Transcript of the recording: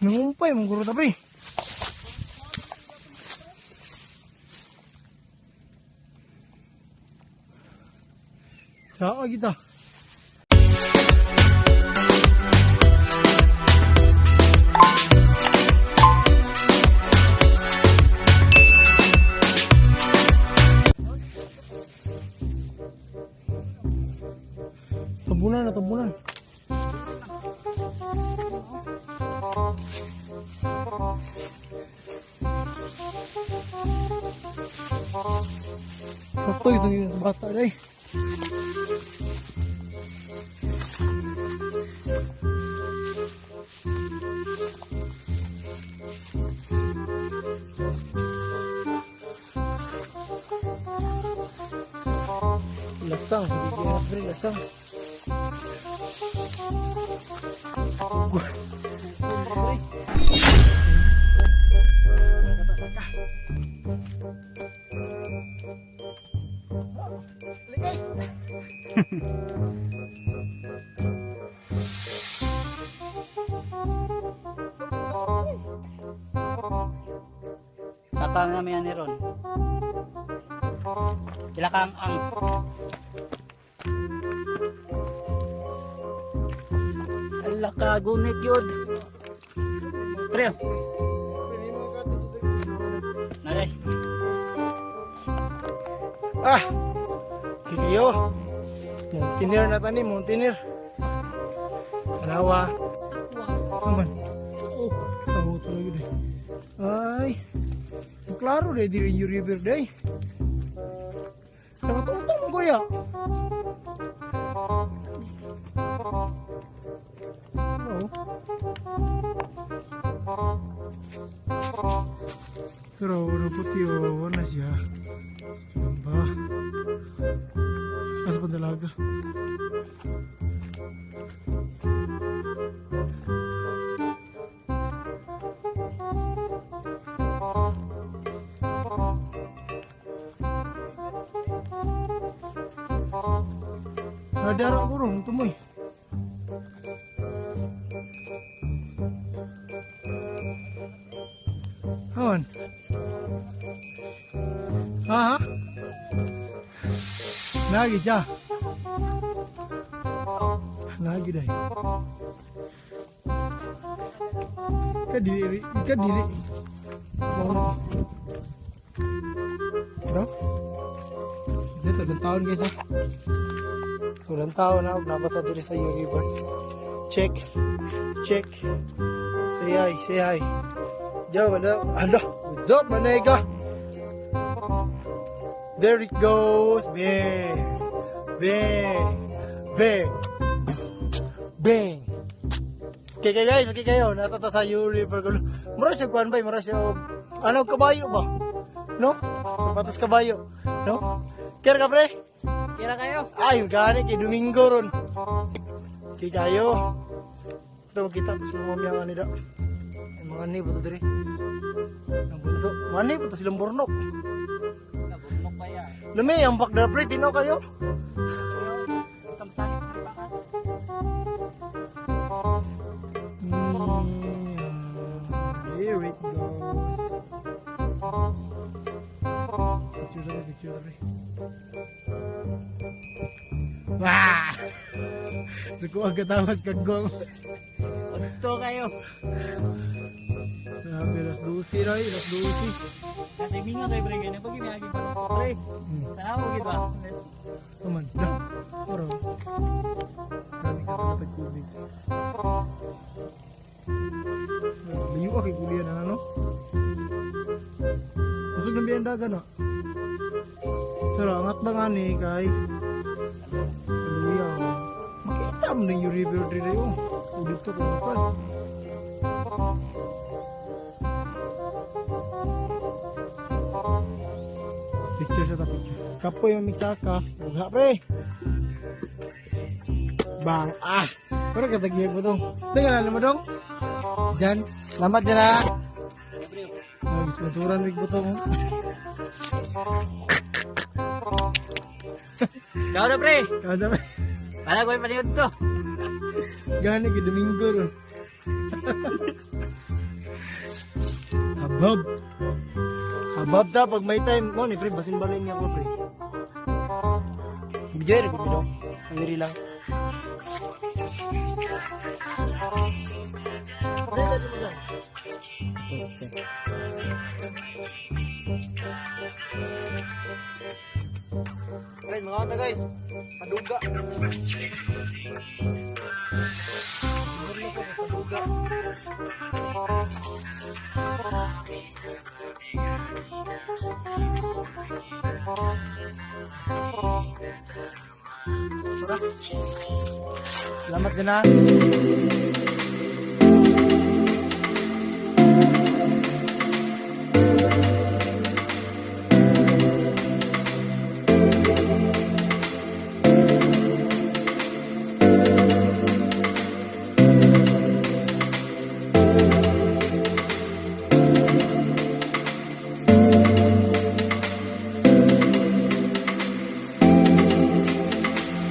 Nangumpay, mong guro ta pre. Saa kita. Tambunan na tambunan. Sakto ito yung sa bata day. Lasang, hindi kaya pre, lasang. Saka ta, saka. Ligas! Saka namin yan ni Ron. Pila kang ang. Ala ka gunit yun. Pre, nare. Ah! Kikiyo! Mountaineer na tani, mountaineer. Tanawa. Naman. Oh, kabuto lagi deh. Ay. Ang klaro deh diri yung river day. Nakatungtong ko ya. Oo. Pero ano puti oh, wala siya. Ba? Asa pa dalaga? Nadara ko ron, tumoy. Hawan. Ha ha? Lagi siya. Lagi dahil. Kadiri, kadiri. Wow. Ano? Dito, ilang taon guys ah. Ilang taon na, nabata diri sa U River. Check. Check. Say hi, say hi. Yo, ano? Ano? What's up, manega? There it goes. Bang. Bang. Bang. Bang. Okay, okay guys, okay kayo. Natata sa U River. Mura siya kuan ba? Mura siya og- ano kabayo ba? No? Sapatos kabayo. No? Kaya ka pre? Kira kayo. Ay, gani kay Domingo ron. Kay kayo. Ito makita pa sila mamaya nga nila. Ay, mga ni ba ito diri? Ang bunso. Mga ni ba ito silang burnok? Nabunok pa yan. Lami, ang bakda pre, tinaw kayo. Kamsangit na pa ka. Here it goes. Picture tayo, picture tayo. Wah! Nakuha ka tawas kagong. Unto kayo. Grabe, alas 12 na eh, alas 12. Kasi minga kayo pre ganyan. Pag imiyagin pa. Pre, tanaw mo gid ba? Naman, dah. Oro. Grabe ka patag tubig. Layo ka kay kulian na ano? Kusog na biyan dagan na. Pero angat ba nga ni kay Kaluya. Oh. Makita mo na yung river diri oh. O dito kung pa. Picture sa ta picture. Kapoy mamigsaka. Ugha pre. Bang ah. Pero katagiyag mo dong. Sige na mo dong. Jan, salamat dyan ah. Ah, sponsoran mig butong. Daw na pre. Kada pre. Wala ko yung paniod to. Gani kay Domingo ron. Habab. Habab ta pag may time mo ni, pre, basin balay niya ko, pre. Video ko video. Ang lang. Pre, dali mo dyan. Ito, guys, mga kanta, guys. Paduga. Paduga. Tara. Salamat din ha.